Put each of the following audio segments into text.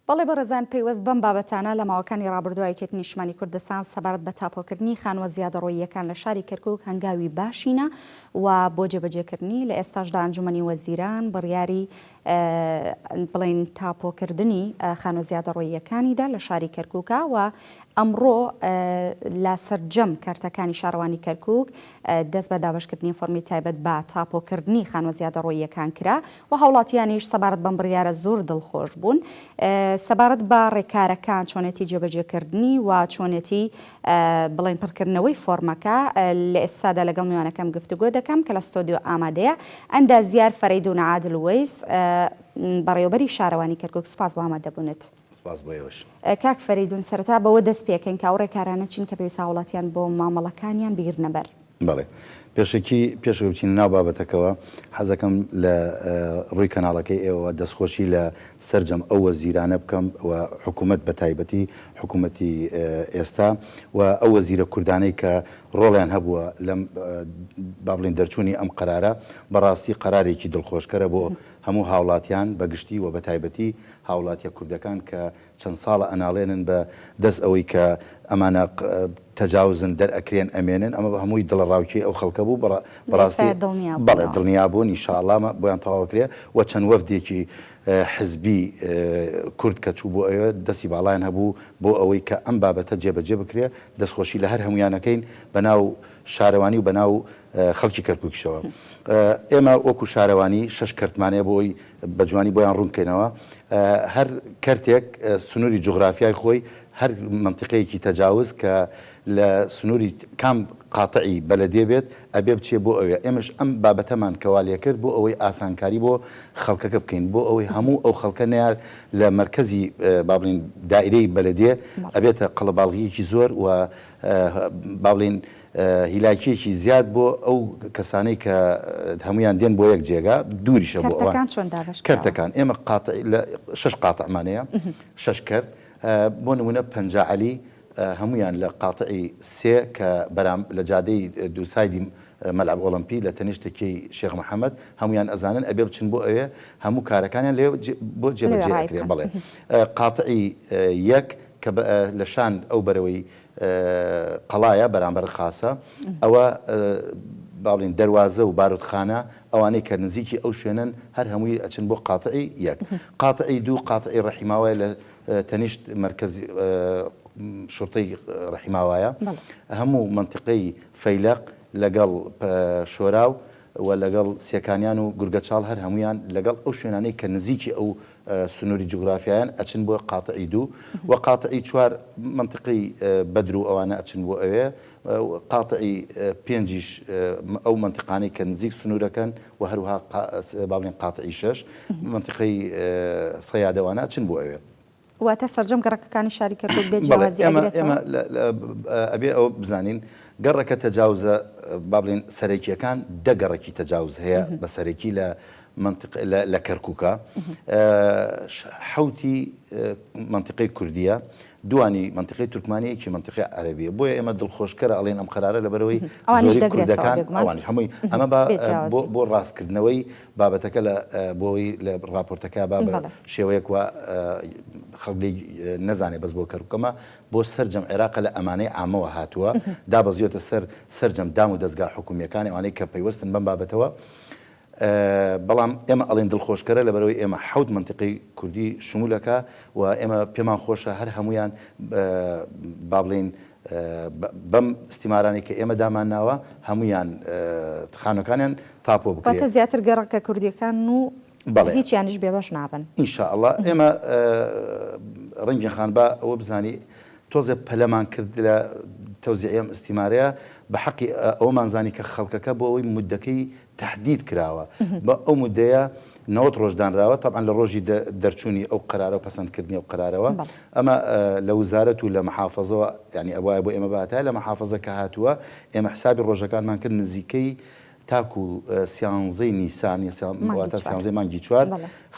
بەڵێ بەڕێزان پەیوەست بەم بابەتانە لە ماوەکانی ڕابردووە یەکێتی نیشتمانی کوردستان سەبارەت بە تاپۆکردنی خانووە زیادەڕۆییەکان لە شاری کەرکوک هەنگاوی باشی نا و بۆ جێبەجێکردنی لە ئێستاشدا ئەنجومەنی وەزیران بڕیاری بڵێین تاپۆکردنی خانووە زیادەڕۆییەکانی دا لە شاری کەرکوکە و ئەمڕۆ لە سەرجەم کەرتەکانی شارەوانی کەرکوک دەست بە دابەشکردنی فۆرمی تایبەت بە تاپۆکردنی خانووە زیادەڕۆییەکان کرا و هاوڵاتیانیش سەبارەت بەم بڕیارە زۆر دڵخۆش بوون. سەبارەت بە ڕێکارەکان، چۆنێتی جێبەجێکردنی و چۆنێتی بڵێین پڕکردنەوەی فۆرمەکە، لە ئێستادا لەگەڵ میوانەکەم گفتوگۆ دەکەم کە لە ستۆدیۆ ئامادەیە، ئەندازیار فەرەیدون عادل وەیس، بەڕێوەبەری شارەوانی کەرکوک. سوپاس بۆ ئامادەبوونت. سوپاس بۆ ئێوەش. کاک فەرەیدون سەرەتا بەوە دەست پێکەین کە ئەو ڕێکارانە چین کە پێویستە هاوڵاتیان بۆ مامەڵەکانیان بیگرنە بەر؟ بەڵێ. پێشەکی پێش ئەوەی بچینە ناو بابەتەکەوە حەزەکەم لە ڕووی کەناڵەکەی ئێوەوە دەستخۆشی لە سەرجەم ئەو وەزیرانە بکەم و حکوومەت بە تایبەتی حکوومەتی ئێستا و ئەو وەزیرە کوردانەی کە ڕۆڵیان هەبووە لەم با بڵێین دەرچوونی ئەم قەرارە بەڕاستی قەرارێکی دڵخۆشکەرە بۆ هەموو هاوڵاتیان بە گشتی و بە تایبەتی هاوڵاتیە کوردەکان کە چەند ساڵە ئەناڵێنن بە دەست ئەوەی کە ئەمانە تەجاوزن دەر ئەکرێن ئەمێنن ئەمە هەمووی دڵەڕاوکێی ئەو خەڵکە بوو بەڕا بەڕاستی بەڵێ دڵنیا بوون ان شاء اللە ئەمە بۆیان تەواو ئەکرێ و چەند وەفدێکی حزبی کورد کە چوو بۆ ئەوێ دەستی باڵایان هەبوو بۆ ئەوەی کە ئەم بابەتە جێبەجێ بکرێ دەستخۆشی لە هەر هەموویان ئەکەین بەناو شارەوانی و بەناو خەڵکی کەرکوکیشەوە. ئێمە وەکو شارەوانی شەش کەرتمان هەیە بۆ ئەوەی بە جوانی بۆیان ڕوون بکەینەوە. هەر کەرتێک سنووری جوغرافیای خۆی، هەر مەنتیقەیەکی تەجاوز کە لە سنووری کام قاتعی بەلەدیە بێت ئەبێ بچێ بۆ ئەوێ. ئێمەش ئەم بابەتەمان کەوا لێکرد بۆ ئەوەی ئاسانکاری بۆ خەڵکەکە بکەین، بۆ ئەوەی هەموو ئەو خەڵکە نەیار لە مەرکەزی با بڵێین دائیرەی بەلەدیە ئەبێتە قەڵەباڵغییەکی زۆر و با بڵێین هیلاکیەکی زیاد بۆ ئەو کەسانەی کە هەموویان دێن بۆ یەک جێگا دووریشە بۆ ئەوان. کەرتەکان چۆن دابەش کراوە؟ کەرتەکان ئێمە قاتع لە شەش قاتعمان هەیە شەش کەرت بۆ نموونە پەنجا عەلی هەموویان لە قاتعی سێ کە بەرام لە جادەی دووسایدی مەلعەب ئۆڵەمپی لە تەنیشت تەکیەی شێخ محەمەد هەموویان ئەزانن ئەبێ بچن بۆ ئەوێ هەموو کارەکانیان لەوێ بۆ لەوێ جێبەجێ ڕای ئەکرێ بکەن. بەڵێ قاتعی یەک کە لە شان ئەو بەرەوەی قەڵایە بەرامبەر خاسە ئەوە با بڵێین دەروازە و باروتخانە ئەوانەی کە نزیکی ئەو شوێنەن هەر هەمووی ئەچن بۆ قاتعی یەک قاتعی دوو قاتعی ڕەحیماوایە لە تەنیشت مەرکەز شورتەی ڕەحیماوایە هەموو مەنتیقەی فەیلەق لەگەڵ شۆراو و لەگەڵ سێکانیان و گورگەچاڵ هەر هەموویان لەگەڵ ئەو شوێنانەی کە نزیکی ئەو سنووری جوگرافیایان ئەچن بۆ قاتعی دوو و قاتعی چوار مەنتیقەی بەدر و ئەوانە ئەچن بۆ ئەوێ قاتعی پێنجیش ئەو مەنتیقانەی کە نزیک سنوورەکەن و هەروها با بڵێین قاتعی شەش مەنتیقەی سەیادەوانە ئەچن بۆ ئەوێ. واتە سەرجەم گەڕەکەکانی شاری کەرکوک بێ بەڵێ جیاوازی ئێمە ئەگرێتەوە؟ ئێمە ئەبێ ئەوە بزانین گەڕەکە تەجاوزە با بڵێین سەرەکییەکان دە گەڕەکی تەجاوز هەیە بە سەرەکی لە مەنتیقە لە لە کەرکوکە حەوتی مەنتیقەی کوردییە دوانی مەنتیقەی تورکمانی یەکی مەنتیقەی عەرەبیە بۆیە ئێمە دڵخۆشکەرە ئەڵێن ئەم قەرارە لەبەرەوەی ئەوانیش زۆری دەگرێتەوە کوردەکان بێگومان ئەوانیش هەمووی ئەمە با بێ بۆ جیاوازی. بۆ ڕاستکردنەوەی بابەتەکە لە بۆی لە ڕاپۆرتەکە با بە بەڵێ. شێوەیەک وا خەڵک لێی نەزانێ بەس بۆ کەرکوکەمە بۆ سەرجەم عێراقە لە ئەمانەی عامەوە هاتووە دابەزیۆتە سەر سەرجەم دام و دەزگا حکومییەکان ئەوانەی کە پەیوەستن بەم بابەتەوە بەڵام ئێمە ئەڵێین دڵخۆشکەرە لەبەرئەوەی ئێمە حەوت مەنتیقەی کوردی شمول ئەکا و ئێمە پێمان خۆشە هەر هەموویان با بڵێین بەم ئیستیمارانەی کە ئێمە دامانناوە هەموویان خانوەکانیان تاپۆ بکرێ. واتە زیاتر گەڕەکە کوردیەکان و بەڵێ. هیچیانیش بێبەش نابن. ان شاء اللە ئێمە ڕەنگین خان با ئەوە بزانی تۆزێ پەلەمان کرد لە تەوزیعی ئەم ئیستیمارەیە بە حەقی ئەوەمان زانی کە خەڵکەکە بۆ ئەوەی مودەکەی تەحدید کراوە بە ئەو مودەیە 90 ڕۆژ دانراوە تەبعەن لە ڕۆژی دەرچوونی ئەو قەرارە و پەسەندکردنی ئەو قەرارەوە ئەمە لە وزارەت و لە محافەزەوە یانی ئەبوایە بۆ ئێمە بهاتایە لە محافەزە کە هاتووە ئێمە حسابی ڕۆژەکانمان کرد نزیکەی تاکو سیانزەی نیسان واتە سیانزەی مانگی چوار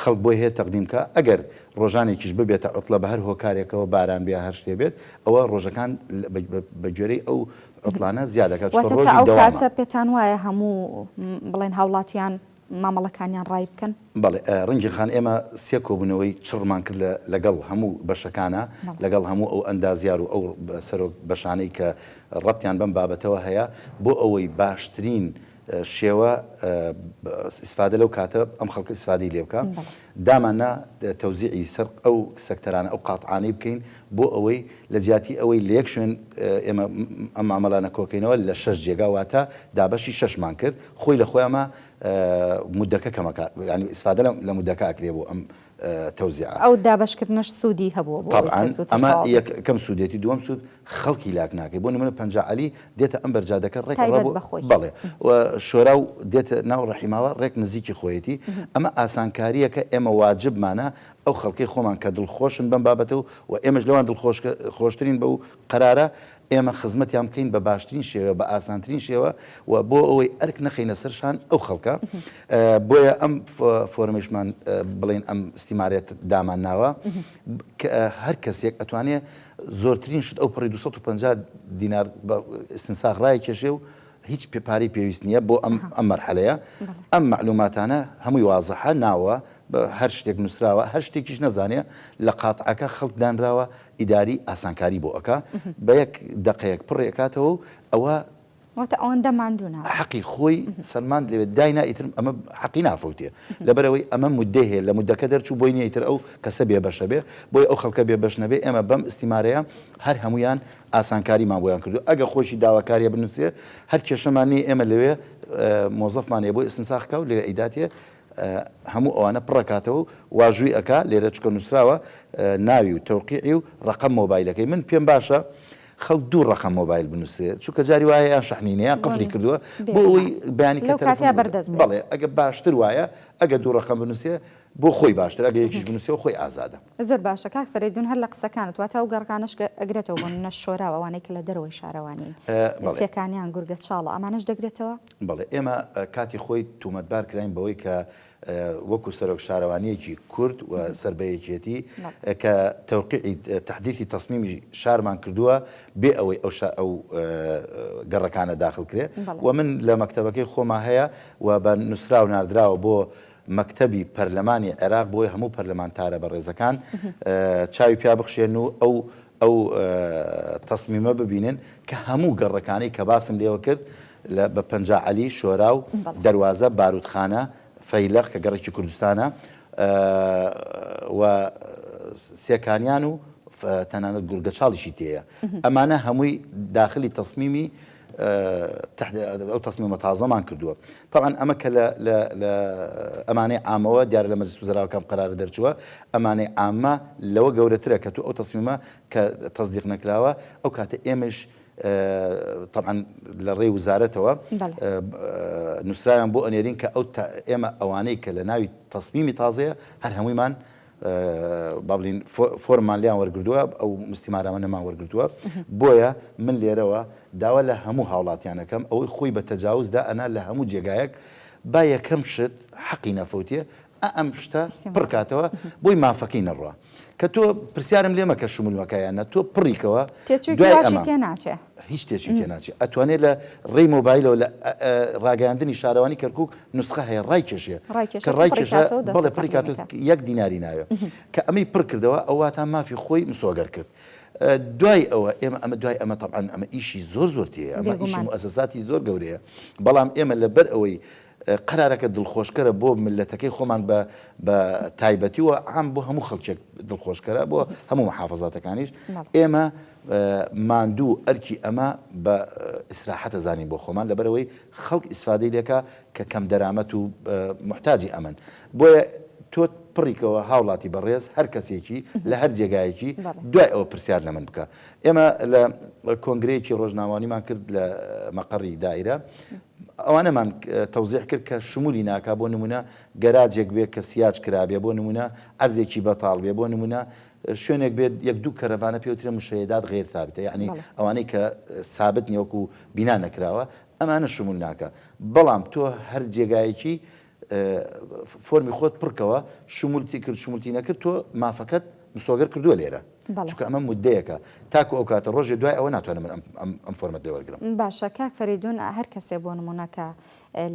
خەڵک بۆی هەیە تەقدیم بکا ئەگەر ڕۆژانێکیش ببێتە عوتڵە بە هەر هۆکارێکەوە باران بێ هەر شتێ بێت ئەوە ڕۆژەکان بە گوێرەی ئەو عوتڵانە زیاد دەکات چونکە واتە تا ڕۆژی ئەو دەوامە. کاتە پێتان وایە هەموو بڵێن هاوڵاتیان. مامەڵەکانیان ڕای بکەن؟ بەڵێ ڕەنگین خان ئێمە سێ کۆبوونەوەی چڕمان کرد لەگەڵ هەموو بەشەکانا، لەگەڵ هەموو ئەو ئەندازیار و ئەو سەرۆک بەشانەی کە ڕەبتیان بەم بابەتەوە هەیە بۆ ئەوەی باشترین شێوە ئیسفادە لەو کاتە ئەم خەڵکە ئیسفادەی لێ بکا دامان نا تەوزیعی سەر ئەو سەکتەرانە ئەو قاتعانەی بکەین بۆ ئەوەی لە جیاتی ئەوەی لە یەک شوێن ئێمە ئەم مامەلانە کۆکەینەوە لە شەش جێگا واتە دابەشی شەشمان کرد خۆی لە خۆیانما مودەکە کەمەکا یانی ئیسفادە لە مودەکە ئەکرێ بۆ ئەم تەوزیعە. ئەو دابەشکردنەش سوودی هەبووە بۆ ئەوەی تەبعەن کە زووتر ئەمە تەواو بێت. یەکەم سوودێتی، دووەم سوود خەڵکی لاک ناکەی بۆ نموونە پەنجا عەلی دێتە ئەم بەر جادەکە ڕێک تایبەت ڕەبۆ بە خۆی. بەڵێ و شۆراو دێتە ناو ڕەحیماوە ڕێک نزیکی خۆیەتی ئەمە ئاسانکارییەکە ئێمە واجبمانە ئەو خەڵکەی خۆمان کە دڵخۆشن بەم بابەتە و و ئێمەش لەوان دڵخۆش خۆشترین بەو قەرارە ئێمە خزمەتیان بکەین بە باشترین شێوە بە ئاسانترین شێوە و بۆ ئەوەی ئەرک نەخەینە سەر شان ئەو خەڵکە بۆیە ئەم فۆرمەیشمان بڵێین ئەم ئیستیمارەت دامان ناوە کە هەر کەسێک ئەتوانێ زۆرترین شت ئەو پڕی 250 دینار بە ئیستنساخ ڕایکێشێ و هیچ پارەی پێویست نییە بۆ ئەم ئەم مەرحەلەیە ئەم مەعلوماتانە هەمووی وازحە ناوە هەر شتێک نووسراوە هەر شتێکیش نەزانێ لە قاتعەکە خەڵک دانراوە ئیداری ئاسانکاری بۆ ئەکا بە یەک دەقەیەک پڕی ئەکاتەوە و ئەوە واتە ئەوەندە ماندوو نابێ. حەقی خۆی سەلماند لەوێ داینا ئیتر ئەمە حەقی نافەوتێ لەبەرئەوەی ئەمە موددەی هەیە لە موددەکە دەرچوو بۆی نیە ئیتر ئەو کەسە بێ بەشە بێ بۆیە ئەو خەڵکە بێ بەش نەبێ ئێمە بەم ئیستیمارەیە هەر هەموویان ئاسانکاریمان بۆیان کردووە ئەگە خۆشی داواکاریە بنووسێ هەر کێشەمان نیە ئێمە لەوێ مۆزەفمان هەیە بۆی ئیستنساخ کا و لەوێ ئەیداتێ هەموو ئەوانە پڕەکاتەوە و واژووی ئەکا لێرە چونکە نووسراوە ناوی و تەوقیعی و ڕەقەم مۆبایلەکەی من پێم باشە خەڵک دوو ڕەقەم مۆبایل بنووسێ چونکە جاری وایە یان شەحنی نیە یان قفلی کردووە بۆ ئەوەی بەیانی کە تەلەفۆن بەڵێ ئەگە باشتر وایە ئەگە دوو ڕەقەم بنووسێ بۆ خۆی باشترە ئەگەر یەکیش بنووسێ و خۆی ئازادە. زۆر باشە کاک فەرەیدون هەر لە قسەکانت واتە ئەو گەڕەکانەش ئەگرێتەوە بۆ نمونە شۆراو ئەوانەی کە لە دەرەوەی شارەوانین سێکانیان گورگە چاڵە ئەمانەش دەگرێتەوە؟ بەڵێ ئێمە کاتی خۆی تومەتبار کراین بەوەی کە وەکو سەرۆک شارەوانیەکی کورد و سەر بە یەکێتی کە تەوقیعی تەحدیثی تەسمیمی شارمان کردووە بێ ئەوەی ئەو ئەو گەڕەکانە داخل کرێ و من لە مەکتەبەکەی خۆما هەیە و بە نووسراو ناردراوە بۆ مەکتەبی پەرلەمانی عێراق بۆی هەموو پەرلەمانتارە بەڕێزەکان چاوی پیا بخشێن و ئەو ئەو تەسمیمە ببینن کە هەموو گەڕەکانەی کە باسم لێوە کرد لە بە پەنجا عەلی، شۆراو، دەروازە، باروتخانە، فەیلەق کە گەڕەکی کوردستانە و سێکانیان و تەنانەت گورگەچاڵیشی تێیە. ئەمانە هەمووی داخلی تەسمیمی ئەو تەسمیمە تازەمان کردووە. تەبعەن ئەمە کە لە لە لە ئەمانەی عامەوە دیارە لە مەجلس وزەراوەکان قەرارە دەرچووە ئەمانەی عامە لەوە گەورەترە کە تۆ ئەو تەسمیمە کە تەسدیق نەکراوە ئەو کاتە ئێمەش تەبعەن لە ڕێی وزارەتەوە نووسراویان بۆ ئەنێرین کە ئەو ئێمە ئەوانەی کە لە ناوی تەسمیمی تازەیە هەر هەموویمان با بڵین فۆرممان لیان وەرگردووە ئەو مستیمارامەنەمان وەرگرتووە بۆیە من لێرەوە داوا لە هەموو هاوڵاتیانەکەم ئەوەی خۆی بە تەجاوز دا ئەنا لە هەموو جێگایەک با یەکەم شت حەقی نەفەوتێ ئا ئەم شتە پڕ کاتەوە بۆی مافەکەی نەڕوا کە تۆ پرسیارم لێ مەکە شمول مەکە یان نا تۆ پڕی کەوە تێچووی دوای باشی ئەمە تێ ناچێ. هیچ تێچووی تێ ناچێ ئەتوانێ لە ڕێی مۆبایلەوە لە ڕاگەیاندنی شارەوانی کەرکوک نوسخە هەیە ڕایکێشێ ڕایکێشێ کە و پڕی ڕایکێشا کاتەوە دەتە بەڵێ پڕی کاتەوە تەقدیمەکە. یەک دیناری ناوێ کە ئەمەی پڕ کردەوە ئەواتان مافی خۆی مسۆگەر کرد دوای ئەوە ئێمە ئەمە دوای ئەمە تەبعەن ئەمە ئیشی زۆر زۆر تێیە ئەمە ئیشی بێگومان. موئەسەساتی زۆر گەورەیە بەڵام ئێمە لەبەر ئەوەی قەرارەکە دڵخۆشکەرە بۆ میللەتەکەی خۆمان بە بە تایبەتی و عام بۆ هەموو خەڵکێک دڵخۆشکەرە بۆ هەموو محافەزاتەکانیش ئێمە ماندوو ئەرکی ئەمە بە ئیسراحەتە زانین بۆ خۆمان لەبەرەوەی خەڵک ئیسفادەی لێکا کە کەم دەرامەت و موحتاجی ئەمن بۆیە تۆ پڕیکەوە هاوڵاتی بەڕێز هەر کەسێکی لە هەر جێگایەکی دوای ئەوە پرسیار لە من بکە ئێمە لە کۆنگرەیەکی ڕۆژنامەوانیمان کرد لە مەقەڕی دایرە ئەوانەمان تەوزیح کرد کە شمولی ناکا بۆ نمونە گەراجێک بێ کە سیاج کرابێ بۆ نمونە عەرزێکی بەتاڵ بێ بۆ نمونە شوێنێک بێت یەک دوو کەرەڤانە پێوترێ مشەیەدات غەیر ثابتە یەعنی ئەوانەی کە سابت نیە وەکو بینا نەکراوە ئەمانە شمول ناکا بەڵام تۆ هەر جێگایەکی فۆرمی خۆت پڕکەوە شمولتی کرد شمولتی نەکرد تۆ مافەکەت مسۆگەر کردووە لێرە. چونکە ئەمە مودەیەکە تاکو ئەو کاتە ڕۆژێ دوای ئەوە ناتوانم من ئەم فۆرمەت لێ وەرگرم. باشە کاک فەریدون هەر کەسێ بۆ نمونە کە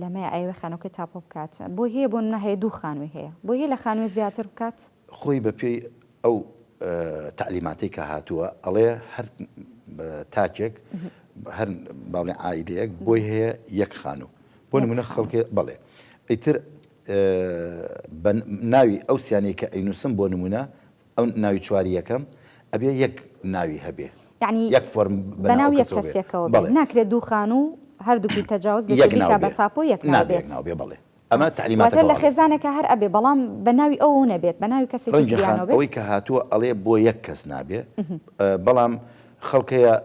لەمەیە ئەیەوێ خانوەکەی تاپۆ بکات بۆی هەیە بۆ نمونە هەیە دوو خانوی هەیە بۆی هەیە لە خانوێ زیاتر بکات؟ خۆی بە پێی ئەو تەعلیماتەی کە هاتووە ئەڵێ هەر تاکێک هەر با بڵێین عائیلەیەک بۆی هەیە یەک خانوو بۆ نمونە خەڵکێ بەڵێ ئیتر بە ناوی ئەو سیانەی کە ئەینووسم بۆ نمونە ئەو ناوی چواری یەکەم ئەبێ یەک ناوی هەبێ یعنی یەک فۆرم بەناو یەک کەسێکەوە بێ ناکرێت دوو خانوو هەردووکی تەجاوز بێت و بیکا بە تاپۆ یەک ناو بێت ناو بێ بەڵێ ئەمە تەعلیماتەکە واتە لە خێزانێکا هەر ئەبێ بەڵام بە ناوی ئەوەو نەبێت بە ناوی کەسێکی ڕەنگە خان تریانەوە بێت. ئەوەی کە هاتووە ئەڵێ بۆ یەک کەس نابێ بەڵام خەڵک هەیە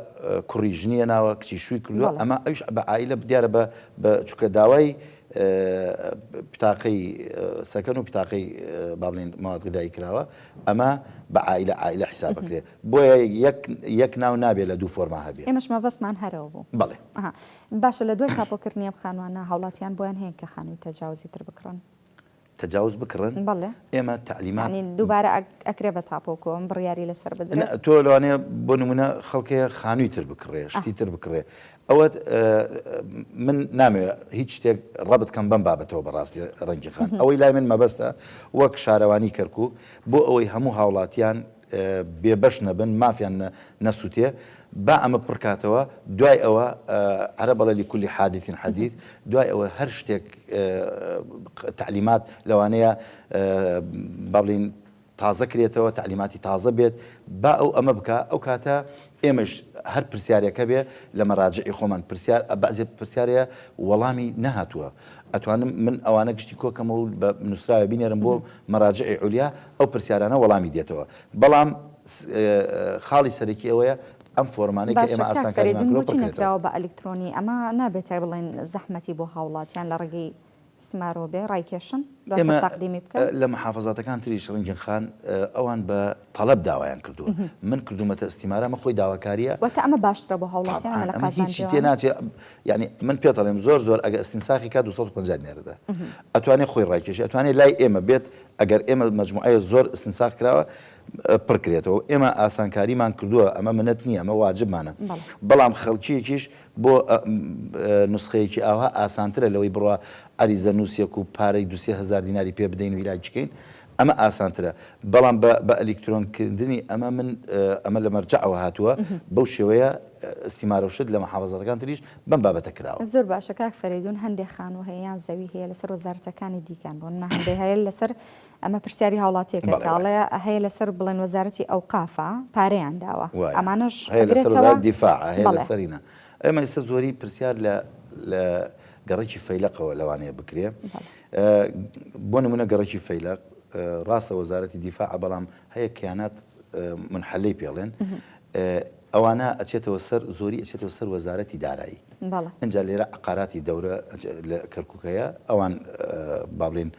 کوڕی ژنی هێناوە کچی شووی کردووە بەڵێ. ئەمە ئەویش بە عائیلە دیارە بە بە چونکە داوای بتاقەی سەکەن و بتاقەی با بڵێین مواد غذایی کراوە ئەمە بە عائیلە عائیلە حیساب ئەکرێ بۆیە یەک یەک ناو نابێ لە دوو فۆرما هەبێ. ئێمەش مەبەستمان هەر ئەوە بوو. بەڵێ. ئەها باشە لە دوای تاپۆکردنی ئەم خانوانە هاوڵاتیان بۆیان هەیە کە خانووی تەجاوزی تر بکڕن؟ تەجاوز بکڕن؟ بەڵێ. ئێمە تەعلیمات. یانی دووبارە ئەکرێ بە تاپۆ کۆ ئەم بڕیاری لەسەر بدرێت؟ نا تۆ لەوانەیە بۆ نموونە خەڵک هەیە خانووی تر بکڕێ شتی تر بکڕێ ئەوە من نامەوێ هیچ شتێک ڕەبت کەم بەم بابەتەوە بەڕاستی ڕەنگی خان ئەوەی لای من مەبەستە وەک شارەوانی کەرکووک بۆ ئەوەی هەموو هاوڵاتیان بێبەش نەبن مافیان نەسوتێ با ئەمە پڕکاتەوە دوای ئەوە عەرەب ئەڵێ لکل حادث حدیث دوای ئەوە هەر شتێک تەعلیمات لەوانەیە با بڵێین تازە کرێتەوە تەعلیماتی تازە بێت با ئەو ئەمە بکا ئەو کاتە ئێمەش هەر پرسیارێک هەبێ لە مەراجعی خۆمان پرسیار بەعزێ پرسیارەیە وەڵامی نەهاتووە ئەتوانم من ئەوانە گشتی کۆکەمەوە و بە نووسراوێ بینێرم بۆ مەراجعی عولیا ئەو پرسیارانە وەڵامی دێتەوە بەڵام خاڵی سەرەکی ئەوەیە ئەم فۆرمانەی کە باشە ئێمە کاک ئاسانکاریمان فەرەیدون کردووە بۆچی پڕکرێتەوە. نەکراوە بە ئەلیکترۆنی ئەمە نابێتە بڵێن زەحمەتی بۆ هاوڵاتیان لە ڕێگەی سمارۆ بێ ڕایکێشن دواتر ئێمە تەقدیمی بکەن؟ لە محافەزاتەکان تریش ڕەنگین خان ئەوان بە تەڵەب داوایان کردووە من کردوومەتە ئیستیمارە ئەمە خۆی داواکارییە. واتە ئەمە باشترە بۆ هاوڵاتیان ئەمە تەبعەن لە ئەمە هیچی قازانجی تێ ئەوانە؟ ناچێ یانی من پێت ئەڵێم زۆر زۆر ئەگەر ئیستینساخی کا 250 دینار دەدا ئەتوانێ خۆی ڕایکێشی ئەتوانێ لای ئێمە بێت ئەگەر ئێمە مەجموعەیە زۆر ئیستینساخ کراوە پڕ کرێتەوە ئێمە ئاسانکاریمان کردووە ئەمە منەت نییە ئەمە واجبمانە بەڵام خەڵکیەکیش بۆ نوسخەیەکی ئاوها ئاسانترە لەوەی بڕوا عەریزە نووسێک و پارەی دوسێ هەزار دیناری پێ بدەین و هیلاکی کەین ئەمە ئاسانترە بەڵام بە بە ئەلیکترۆن کردنی ئەمە من ئەمە لە مەرجەعەوە هاتووە بەو شێوەیە ئیستیمارە و شت لە محافەزاتەکان تریش بەم بابەتە کراوە. زۆر باشە کاک فەرەیدون هەندێ خانوو هەیە یان زەوی هەیە لەسەر وەزارەتەکانی دیکەن بۆ نمونە هەندێ هەیە لەسەر ئەمە پرسیاری هاوڵاتیەکە بەڵێ کە وایە. ئەڵێ هەیە لەسەر بڵێن وەزارەتی ئەوقافە پارەیان داوە وایە ئەمانەش هەیە لەسەر ئەگرێتەوە؟ وەزارەت دیفاعە هەیە بەڵێ. لەسەرینا ئێمە ئێستا زۆری پرسیار لە لە گەڕەکی فەیلەقەوە لەوانەیە بکرێ بەڵێ. بۆ نمونە گەڕەکی فەیلەق ڕاستە وەزارەتی دیفاعە بەڵام هەیە کیانات منحلەی پێڵێن ئەوانە ئەچێتەوە سەر زۆری ئەچێتەوە سەر وەزارەتی دارایی ئینجا لێرە عقاراتی دەورە لە کەرکک هەیە ئەوان با بڵێن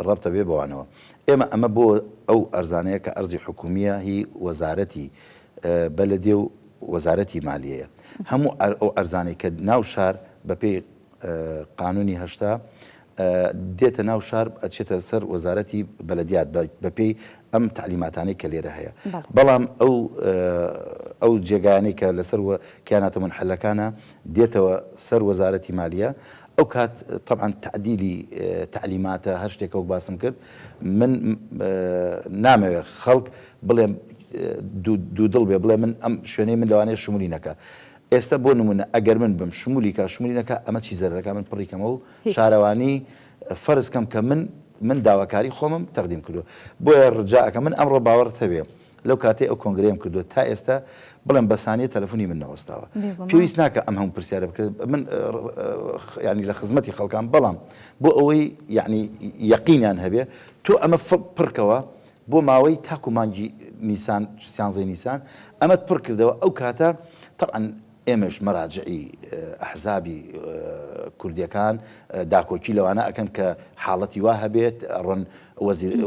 ڕەبتە بێ بەوانەوە ئێمە ئەمە بۆ ئەو ئەرزانەیە کە ئەرزی حکومیە هی وەزارەتی بەلەدێ و وەزارەتی مالیەیە هەموو ئەو ئەرزانەی کە ناو شار بەپێی قانونی 80 دێتە ناو شار ئەچێتە سەر وەزارەتی بەلەدیات بە پێی ئەم تەعلیماتانەی کە لێرە هەیە بەڵام ئەو ئەو جێگایانەی کە لەسەر کیاناتە منحلەکانە دێتەوە سەر وەزارەتی مالیە ئەو کات طبعا تعدیلی تەعلیماتە هەر شتێکە وەک باسم کرد من نامەوێ خەڵک بڵێم دوودڵ بێ بڵێ من ئەم شوێنەی من لەوانەیە شمولی نەکا ئێستا بۆ نمونە ئەگەر من بم شمولی کا شمولی نەکا ئەمە چی زەرەرەکا من پڕی کەمەوە و شارەوانی فەرز کەم کە من من داواکاری خۆمم تەقدیم کردووە بۆیە ڕجا ئەکەم من ئەمڕۆ باوەڕت هەبێ لەو کاتەی ئەو کۆنگرەیەم کردووە تا ئێستا بڵێم بە سانیە تەلەفۆنی من نەوەستاوە پێویست ناکە ئەم هەموو پرسیارە بکرێت من یعنی لە خزمەتی خەڵکان بەڵام بۆ ئەوەی یعنی یەقینیان هەبێ تۆ ئەمە پڕکەوە بۆ ماوەی تاکو مانگی نیسان سیانزەی نیسان ئەمەت پڕ کردەوە ئەو کاتە تەبعەن ئێمەش مەراجعی ئەحزابی کوردیەکان داکۆکی لەوانە ئەکەن کە حاڵەتی وا هەبێت ئەڕۆن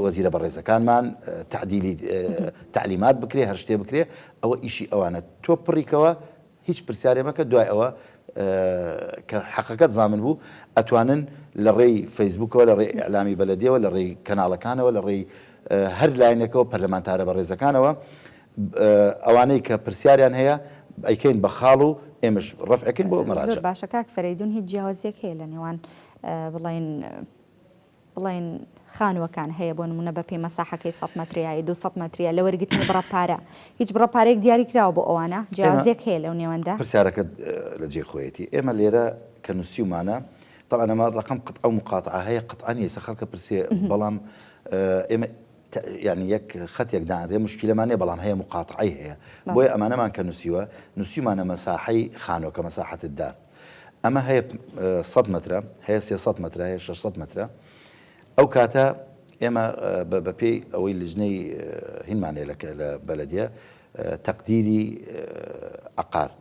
وەزیرە بەڕێزەکانمان تەعدیلی تەعلیمات بکرێ هەر شتێ بکرێ ئەوە ئیشی ئەوانە تۆ پڕیکەوە هیچ پرسیارێ مەکە دوای ئەوە کە حەقەکەت زامن بوو ئەتوانن لە ڕێی فەیسبوکەوە لە ڕێی ئیعلامی بەلەدیەوە لە ڕێی کەناڵەکانەوە لە ڕێی هەر لایەنێکەوە پەرلەمانتارە بەڕێزەکانەوە. ئەوانەی کە پرسیاریان هەیە ئەیکەین بە خاڵ و ئێمەش ڕەفعەکەین بۆ مەراجع. زۆر باشە کاک فەرەیدون هیچ جیاوازیەک هەیە لە نێوان بڵێین بڵێین خانووەکان هەیە بۆ نمونە بە پێی مەساحەکەی 100 مەتریە یا 200 مەتریە لە وەرگرتنی بڕە پارە هیچ بڕە پارەیەک دیاری کراوە بۆ ئەوانە جیاوازیەک هەیە لەو نێوەندە؟ پرسیارەکەت لە جێی خۆیەتی ئێمە لێرە کە نووسیومانە تەبعەن ئەمە ڕەقەم قطعە و مقاطعە هەیە قطعە نییە ئێستا خەڵکە پرسێ بەڵام ئێمە یانی یەک خەتێک دانرێ مشکیلەمان نیە بەڵام هەیە مقاتعەی هەیە بۆیە ئەمانەمان کە نووسیوە نووسیومانە مەساحەی خانۆکە مەساحەت الدار ئەمە هەیە 100 مەترە هەیە 300 مەترە هەیە 600 مەترە ئەو کاتە ئێمە بە پێی ئەوەی لجنەی هینمان هەیە لە بەلەدیە تەقدیری عقار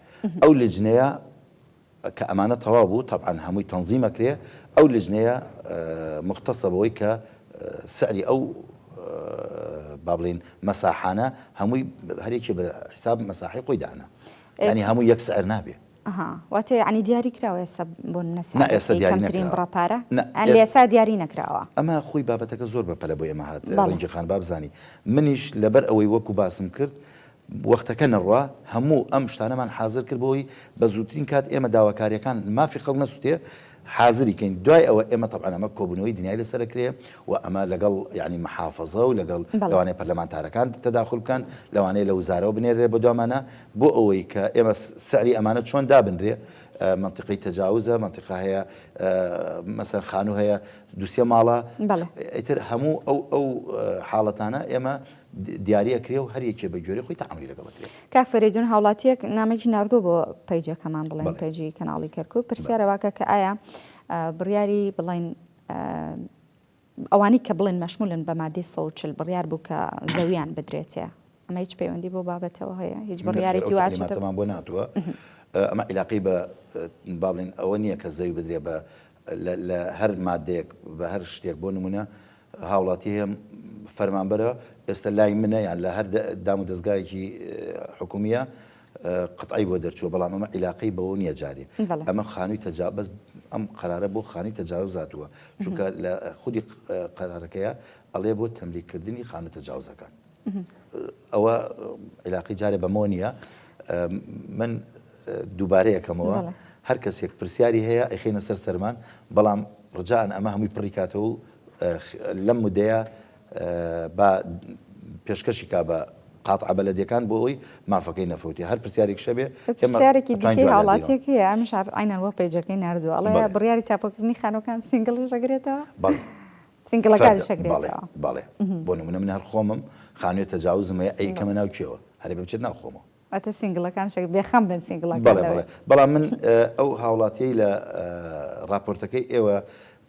ئەو لجنەیە کە ئەمانە تەواو بوو تەبعەن هەمووی تەنزیم ئەکرێ، ئەو لجنەیە موختەسە بەوەی کە سعری ئەو با بڵێین مەساحانە هەمووی هەر یەکێ بە حیساب مەساحەی خۆی دانا یانی هەموو یەک سعر نابێ. ئەها واتە یانی دیاری کراوە ئێستا بۆ نمونە نا ئێستا سعرەکەی دیاری کەمترین نەکراوە بڕە پارە نا یان لە ئێس ئێستا دیاری نەکراوە. ئەمە خۆی بابەتەکە زۆر بە پەلە بۆ ئێمە هات بەڵێ. ڕەنگی خان با بزانی منیش لەبەر ئەوەی وەکو باسم کرد وەختەکە نەڕوا هەموو ئەم شتانەمان حازر کرد بۆ ئەوەی بە زووترین کات ئێمە داواکاریەکان مافی خەڵک نەسوتێ حازری کەین دوای ئەوە ئێمە تەبعەن ئەمە کۆبوونەوەی دنیای لەسەر ئەکرێ و ئەمە لەگەڵ یانی محافەزە و لەگەڵ بەڵێ. لەوانەیە پەرلەمانتارەکان تەداخول بکەن لەوانەیە لە وزارەوە بنێررێ بۆ دوامانە بۆ ئەوەی کە ئێمە سعری ئەمانە چۆن دابنرێ مەنتیقەی تەجاوزە مەنتیقە هەیە مەسەن خانوو هەیە دوسێ ماڵە بەڵێ. ئیتر هەموو ئەو ئەو حاڵەتانە ئێمە دیاری ئەکرێ و هەر یەکێ بە گوێرەی خۆی تەعامولی لەگەڵ ئەکرێ. کاک فەرەیدون هاوڵاتیەک نامەیەکی ناردووە بۆ پەیجەکەمان بڵێن بەڵێ. پەیجی کەناڵی کەرکوک بەڵێ. پرسیارە واکە کە ئایا بڕیاری بڵێن ئەوانەی کە بڵێن مەشمولن بە مادەی 140 بڕیار بوو کە زەویان بدرێتێ ئەمە هیچ پەیوەندی بۆ بابەتەوە هەیە هیچ نەخێر ئەو بڕیارێکی وا ئەچێتە تەعلیماتەمان بۆ نەهاتووە ئەمە عیلاقەی بە با بڵێین ئەوە نییە کە زەوی بدرێ بە لە لە هەر مادەیەک بە هەر شتێک بۆ نموونە هاوڵاتی هەیە فەرمانبەرە ئێستا لای منە یان لە هەر دام و دەزگایەکی حکومیە قطعی بۆ دەرچووە بەڵام ئەمە عیلاقەی بەوە نییە جارێ ئەمە خانووی تەجا بەس ئەم قەرارە بۆ خانووی تەجاوز هاتووە چونکە لە خودی قەرارەکەیە ئەڵێ بۆ تەملیککردنی خانوو تەجاوزەکان ئەوە عیلاقەی جارێ بەمەوە نییە من دووبارەیەکەمەوە هەر کەسێک پرسیاری هەیە ئەیخەینە سەر سەرمان بەڵام ڕجان ئەمە هەمووی پڕی کاتەوە و لەم مدەیە با پێشکەشی کا بە قاتعە بەلەدیەکان بۆ ئەوەی مافەکەی نەفەوتێ هەر پرسیارێک شەبێ پرسیارێکی دیکەی هاوڵاتیەک هەیە ئەمیش هەر عەینەن بۆ پەیجەکەی ناردووە ئەڵێ بڕیاری تاپۆکردنی خانووەکان سینگڵیش ئەگرێتەوە؟ بەڵێ سینگڵەکانیش ئەگرێتەوە بەڵێ بۆ نمونە من هەر خۆمم خانووی تەجاوزم هەیە ئەیکەمە ناو کێوە هەرێ بچێت ناو خۆمەوە واتە سینگڵەکان شەک بێخەم بن سینگڵەکان بەڵێ بەڵێ بەڵام من ئەو هاوڵاتیەی لە ڕاپۆرتەکەی ئێوە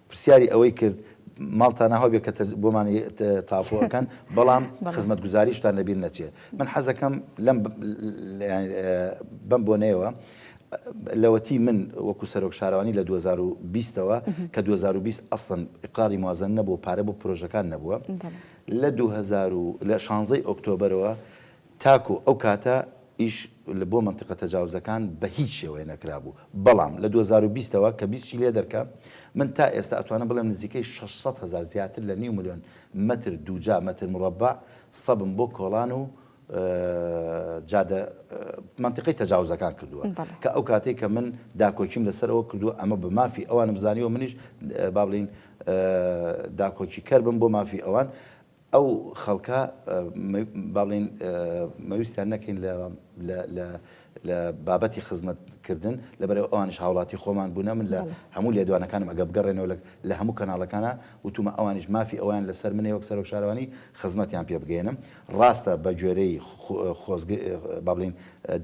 پرسیاری ئەوەی کرد ماڵتان هەبێ کە بۆمانی تاپۆ ئەکەن بەڵام خزمەتگوزاریشتان لەبیر نەچێ من حەزەکەم لەم بەم بۆنەیەوە لەوەتی من وەکو سەرۆک شارەوانی لە 2020ەوە کە 2020 ئەسڵەن ئیقراری موازنە نەبوو پارە بۆ پرۆژەکان نەبووە لە 2000 لە 16 ئۆکتۆبەرەوە تاکو ئەو کاتە ئیش بۆ مەنتیقە تەجاوزەکان بە هیچ شێوەیە نەکرابوو، بەڵام لە 2020 ەوە کە 20 چی لێ دەرکا من تا ئێستا ئەتوانم بڵێم نزیکەی 600 هەزار زیاتر لە نیو ملیۆن مەتر دووجا مەتر مڕەبع سەبم بۆ کۆڵان و جادە مەنتیقەی تەجاوزەکان کردووە کە ئەو کاتەی کە من داکۆکیم لەسەر ئەوە کردووە ئەمە بە مافی ئەوانم زانیوە منیش با بڵێین داکۆکیکەر بم بۆ مافی ئەوان ئەو خەڵکە با بڵێین مەویستیان نەکەین لە لە لە بابەتی خزمەت کردن لەبەرئەوەی ئەوانیش هاوڵاتی خۆمان بوونە من لە هەموو لێدوانەکانم ئەگە بگەڕێنەوە لە هەموو کەناڵەکانا وتومە ئەوانیش مافی ئەویان لەسەر منە وەک سەرۆک شارەوانی خزمەتیان پێ بگەیەنم ڕاستە بە گوێرەی خۆزگ با بڵێین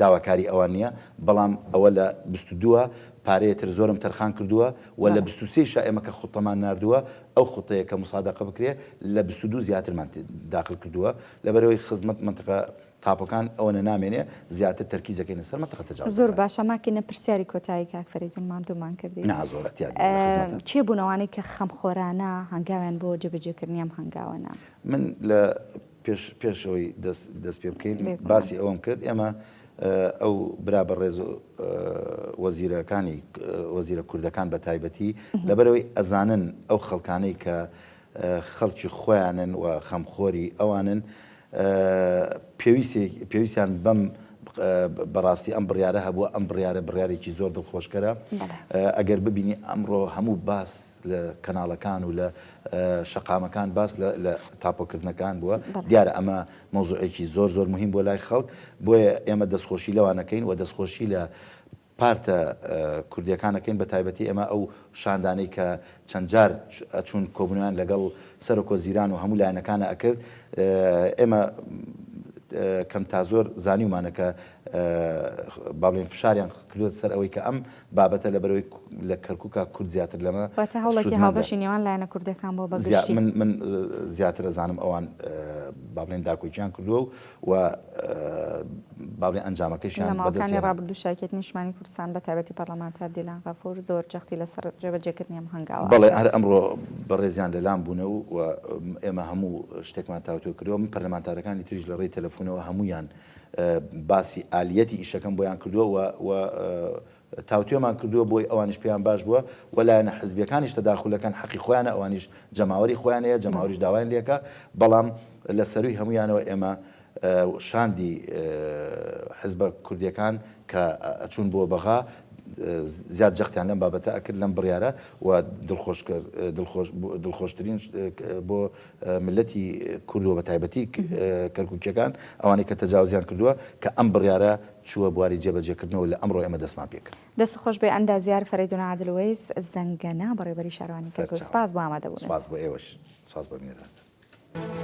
داواکاری ئەوان نییە بەڵام ئەوە لە 22 پارەیە تر زۆرم تەرخان کردووە و لە 23 شا ئێمە کە خوتەمان ناردووە ئەو خوتەیە کە موسادەقە بکرێ لە 22 زیاترمان داخل کردووە لەبەرئەوەی خزمەت مەنتقە تاپۆکان ئەوەنە نامێنێ زیاتر تەرکیز ئەکەینە سەر مەنتقە تەجاوزەکان. زۆر باشە ماکینە پرسیاری کۆتایی کاک فەریدون ماندوومان کردی. نا زۆر ئەتیاد نیە لە خزمەتان. کێ بوون ئەوانەی کە خەمخۆرانە هەنگاویان بۆ جێبەجێکردنی ئەم هەنگاوە نا؟ من لە پێش پێش ئەوەی دەست دەست پێ بکەین بێگومان. باسی ئەوەم کرد ئێمە ئەو برا بەڕێز و وەزیرەکانی وەزیرە کوردەکان بە تایبەتی لەبەرئەوەی ئەزانن ئەو خەڵکانەی کە خەڵکی خۆیانن و خەمخۆری ئەوانن. پێویستیان بەم بەڕاستی ئەم بڕیارە هەبووە، ئەم بڕیارە بڕیارێکی زۆر دڵخۆشکەرە. ئەگەر ببینی ئەمڕۆ هەموو باس لە کەناڵەکان و لە شەقامەکان باس لە تاپۆکردنەکان بووە، دیارە ئەمە مەوزوعێکی زۆر زۆر مهم بۆ لای خەڵک، بۆیە ئێمە دەستخۆشی لەوانەکەین و دەستخۆشی لە پارتە کوردیەکان ئەکەین بە تایبەتی ئێمە ئەو شاندانەی کە چەند جار ئەچوون کۆبوونەوەیان لەگەڵ سەرۆک وەزیران و هەموو لایەنەکانە ئەکرد ئێمە کەم تا زۆر زانیومانە کە با بڵێین فشاریان کردووەتە سەر ئەوەی کە ئەم بابەتە لەبەرئەوەی لە کەرکووکا کورد زیاتر لەمە واتە هەوڵێکی سوودمەندە. هاوبەشی نێوان لایەنە کوردیەکان بووە بە گشتی. من من زیاتر ئەزانم ئەوان با بڵێین داکۆکیان کردووە و و با بڵێین ئەنجامەکەشیان لە بەدەست ماوەکانی هێنا. ڕابردووشا یەکێتی نیشتمانی کوردستان بە تایبەتی پەرلەمانتار دیلان غەفور زۆر جەختی لەسەر جێبەجێکردنی ئەم هەنگاوە بەڵێ ئەکرد. هەر ئەمڕۆ بەڕێزیان لەلام بوونە و و ئێمە هەموو شتێکمان تاوتوێ کردووە، من پەرلەمانتارەکانی تریش لە ڕێی تەلەفونەوە هەموویان باسی ئالیەتی ئیشەکەم بۆیان کردووە و و تاوتوێمان کردووە بۆی ئەوانیش پێیان باش بووە و لایەنە حزبیەکانیش تەداخولەکەن حەقی خۆیانە ئەوانیش جەماوەری خۆیان هەیە جەماوەریش داوایان لێکا بەڵام لە سەروی هەمویانەوە ئێمە شاندی حزبە کوردیەکان کە ئەچوون بۆ بەغا زیاد جەختیان لەم بابەتە ئەکرد لەم بڕیارە و دڵخۆشکەر دڵخۆشترین بۆ ملەتی کورد و بە تایبەتی کەرکوکیەکان ئەوانەی کە تەجاوزیان کردووە کە ئەم بڕیارە چووە بواری جێبەجێکردنەوە لە ئەمڕۆ ئێمە دەستمان پێکرد. دەست خۆش بێ ئەندازیار فەرەیدون عادل وەیس زەنگەنە بەڕێوەبەری شارەوانی کەرکوک سەرچاوە. سپاس بۆ ئامادەبوونت. سپاس بۆ ئێوەش. سپاس بۆ بینەرانتان.